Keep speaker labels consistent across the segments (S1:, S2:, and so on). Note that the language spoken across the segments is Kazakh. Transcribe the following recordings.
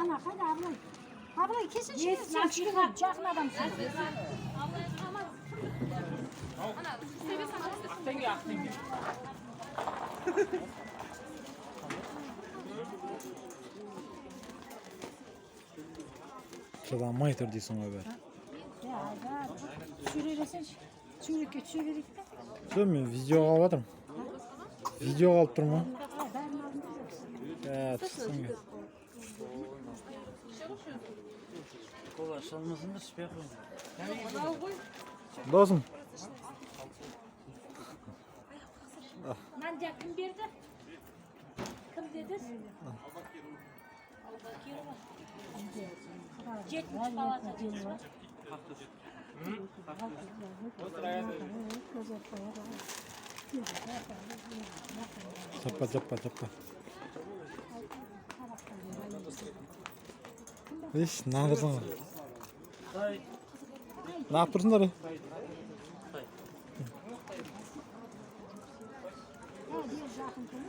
S1: Ана қайда, Абылай? Абылай, келсінші, сен кішкене жақын адамсың.
S2: Ақ теңге, ақ теңге.
S3: Шыдамай тұр дейсің ғой бәрі.
S1: Иә, айда, түсіре берсеңші. Суретке түсе берейік та.
S3: Все, мен видеоға алып жатырмын. Видеоға алып тұрмын ғой.
S1: Ай, бәрін алдында.
S3: Ә, түссің.
S4: Кола іше алмасаң да, ішпей ақ қой.
S3: Досым.
S1: Нандия кім берді? Кім деді? Аубакирова. Жетінші палата деді ғой.
S3: Жаппа, жаппа, жаппа. Иш, нандырсың ғой. Неғып тұрсыңдар? Е?
S1: Жақын тұр.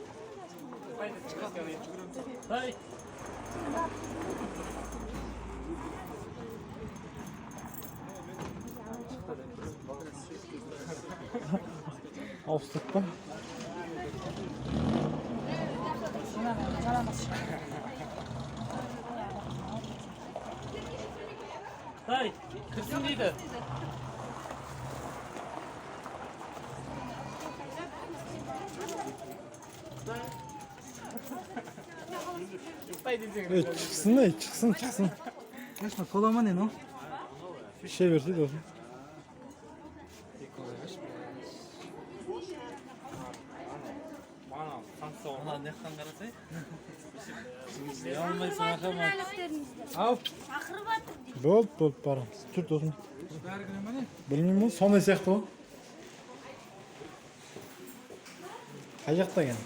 S4: Ай.
S3: Ауыстырып па?
S4: Ай, кірсін дейді.
S3: Ей, шықсын, ей, шықсын, шықсын.
S4: Конечно, кола ма не, ну?
S3: Іше берсе досым.
S2: Мана санкция бар.
S4: Мына нияқтан қарасай. Алмайсың, ақырма. Ау.
S1: Шақырып жатыр дейді.
S3: Болды, болды, барамыз. Жүр, досым.
S4: Бәрі кіре ма не?
S3: Білмеймін ғой, сондай сияқты ғой. Қай жақта екен?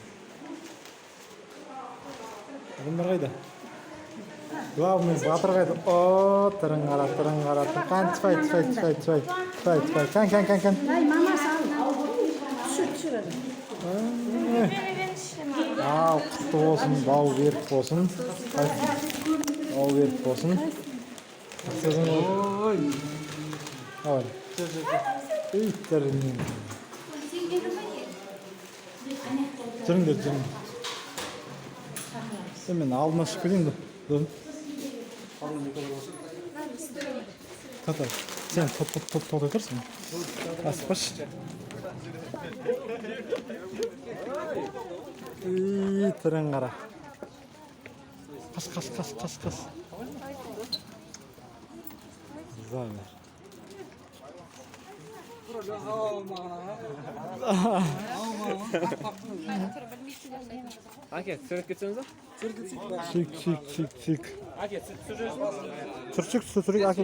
S3: Адамдар қайда? Главный батыр қайда? О, түрін қара, түрін қара. Кән, түспай, түспай, түспай, түспай. Түспай, түспай. Кән, кән, кән, кән.
S1: Ай, мамасы ал. Түсір, түсір.
S3: Ал, құтты болсын, бау берік болсын. Бау берік болсын. Сөзің ғой.
S4: Ой.
S3: Давай. Ей, түрінен. Жүріңдер, жүріңдер. Е, мен алдына шығып кетейін да. Досым. Тоқта. Сен тоқтай тұрсың. Асықпашы. Ей, түрін қара. Қаш, қаш, қаш, қаш, қаш. Замер.
S2: Әке, суретке түсеміз ба?
S3: Сүйік, сүйік, сүйік, сүйік.
S2: Әке, түсіріп жібересің ба?
S3: Түсіршік, түсіршік, әке.